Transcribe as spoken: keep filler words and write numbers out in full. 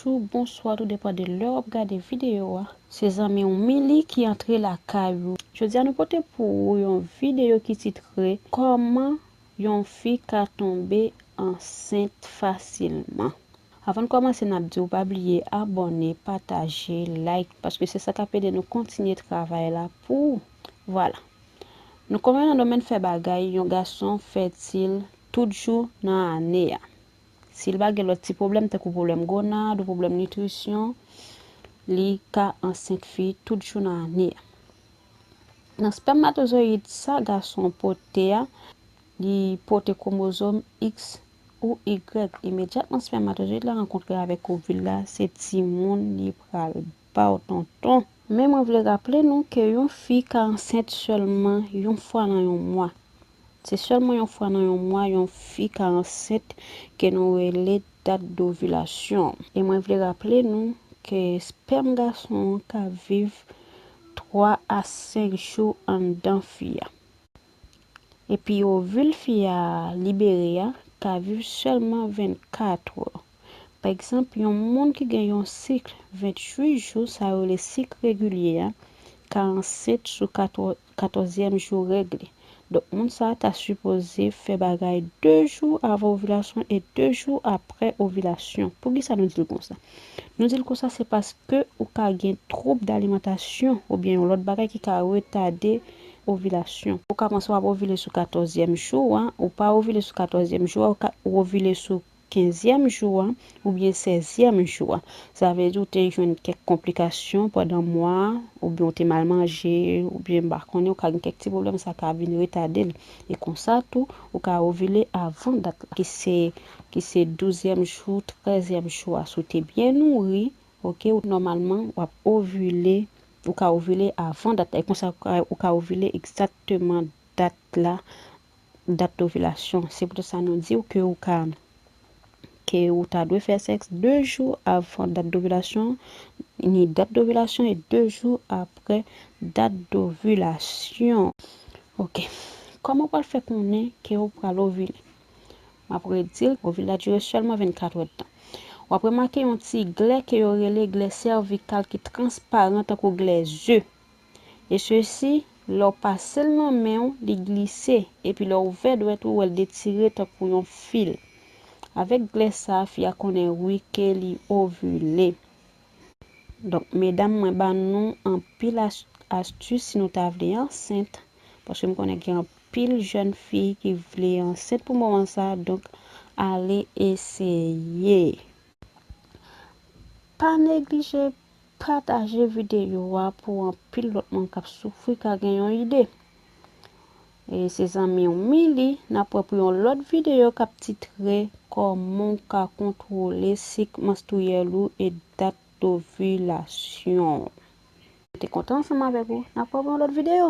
Bonjou, bonswa, tou depann de lè w ap gade videyo a. Se zanmi w Mili ki antre lakay ou. Jodi a nou pote pou ou yon videyo ki titre Kòman yon fi ka tonbe ansent fasilman. Avan n kòmanse, n ap di w pa bliye abòne, pataje, like, paske se sa k ap ede nou kontinye travay la pou ou. Vwala. Nou konbyen nan domèn fè bagay, yon gason fètil tout jou nan ane a. Si l pa gen lòt ti pwoblèm, tankou pwoblèm gonad ou pwoblèm nitrisyon, li ka ansent fi tout jou nan ane a. Nan spèmatozoyid sa gason pote a, li pote kwomozòm X ou Y. Imedyatman spèmatozoyid la rankontre avèk ovil la, se timoun li pral ba w, tonton. Men mwen vle raple nou ke yon fi ka ansent sèlman yon fwa nan yon mwa. Se sèlman yon fwa nan yon mwa yon fi ka ansent ke nou rele dat dovilasyon. E mwen vle raple nou ke spèm gason an ka viv twa a senk jou anndan fi a. Epi ovil fi a libere a ka viv sèlman vennkat è. Pa egzanp, yon moun ki gen yon sik venntuit jou, sa yo rele sik regilye a, ka ansent sou katò-, katòzyèm jou règ li. Donk, moun sa a ta sipoze fè bagay de jou avan ovilasyon e de jou apre ovilasyon. Poukisa nou di l konsa? Nou di l konsa se paske ou ka gen twoub dalimantasyon oubyen yon lòt bagay ki ka retade ovilasyon. Ou ka panse w ap ovile sou katòzyèm jou a, ou pa ovile sou katòzyèm jou a, ou ka, ou ovile sou kenzyèm jou a, oubyen sèzyèm jou a. Sa vle di ou te jwenn kèk konplikasyon pandan mwa a, oubyen ou te mal manje, oubyen m pa konnen, ou ka gen kèk ti pwoblèm, sa ka vin retade l. E konsa tou, ou ka ovile avan dat la, ki se, ki se douzyèm jou, trèzyèm jou a. Si w te byen nouri, oke, ou nòmalman, w ap ovile, ou ka ovile avan dat la. E konsa, ou ka, ou ka ovile egzakteman dat la, dat dovilasyon. Se poutèt sa nou di w ke ou ka, ke ou ta dwe fè sèks de jou avan dat dovilasyon, ni dat dovilasyon e de jou apre dat dovilasyon. Oke. Kòman w pral fè konnen ke ou pral ovile? M ap redi l, ovil la dire sèlman vennkat èdtan. W ap remake yon ti glè ke yo rele glè sèvikal ki transparan tankou glè ze. E sesi, lè w pase l nan men w, li glise, epi lè w ouvè dwèt ou, w wè l detire tankou yon fil. Avèk glè sa a, fi a konnen wi ke li ovile. Donk, medam, mwen ba nou anpil as-, astis si nou ta vle ansent, paske m konnen gen anpil jèn fi ki vle ansent pou moman sa a, donk, ale eseye. Pa neglije pataje videyo a pou anpil lòt moun k ap soufri ka gen yon ide. E se zanmi w Mili, n ap wè pou yon lòt videyo k ap titre Kòman w ka kontwole sik manstriyèl ou e dat dovilasyon w. Mwen te kontan ansanm avèk ou. N ap wè pou yon lòt videyo.